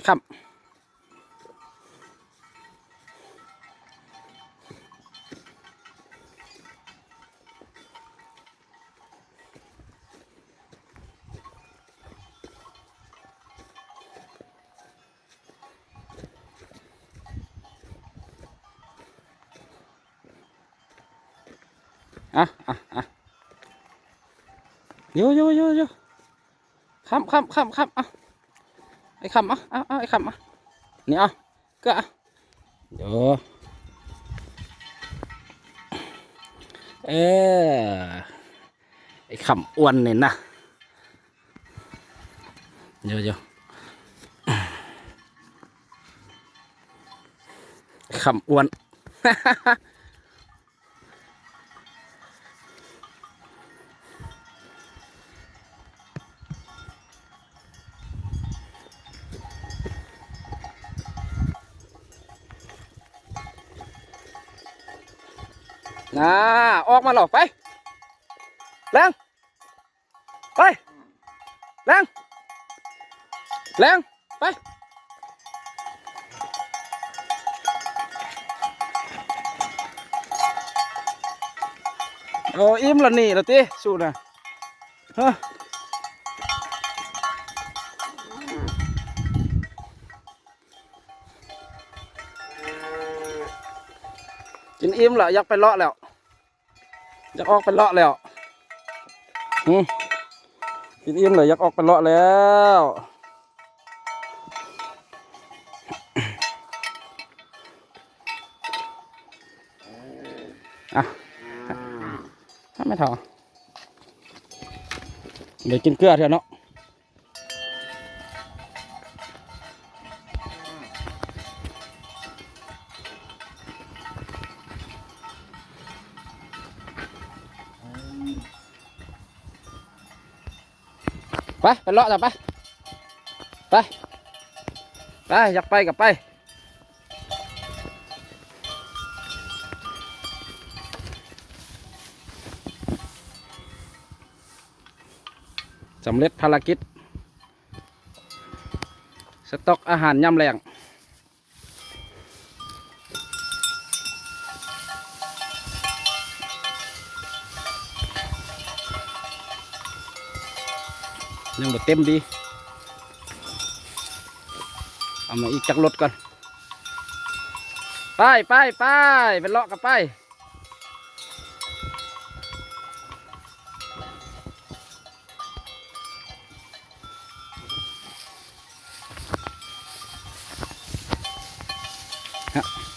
ຄ່ຳ. ອ່ະ ອ່ະ ອ່ະ ຢູ່ ຢູ່ ຢູ່ ຢູ່ ຄ່ຳ ຄ່ຳ ຄ່ຳ ຄ່ຳ ອ່ະ ໄອ້ຄ່ຳ ອ່ະ ອ່ະ ອ່ະ ໄອ້ຄ່ຳ ອ່ະ ນີ້ ອ່ະ ເກືອ ອ່ະ ໂອ້ ເອີ ໄອ້ຄ່ຳອ້ວນນີ້ນະ ໂຢ ໂຢ ຄ່ຳອ້ວນ ນາ ອອກມາແລ້ວ ໄປ ແລງ ໄປ ແລງ ແລງ ໄປ ໂອ້ ອີ່ມລະນີ້ລະຕິ ສູ້ນະ ຮະ ກິນອີ່ມລະ ຢາກໄປເລາະແລ້ວ. ຢາກອອກໄປເລາະແລ້ວ ຫື ກິນອີ່ມແລ້ວ ຢາກອອກໄປເລາະແລ້ວ ອ່ະ ຫາແມ່ເຖົ້າ ໄດ້ກິນເກືອເທື່ອເນາະ. ໄປ ໄປເລາະຊະ ໄປ ໄປ ໄປ ຢາກໄປກໍໄປ. ສຳເລັດພາລະກິດ ສະຕັອກອາຫານຍາມແລງ ຍັງບໍ່ເຕັມດີ ເອົາມາອີກຈັກລົດກ່ອນ ໄປ ໄປ ໄປ ໄປເລາະກັນໄປ. ຮະ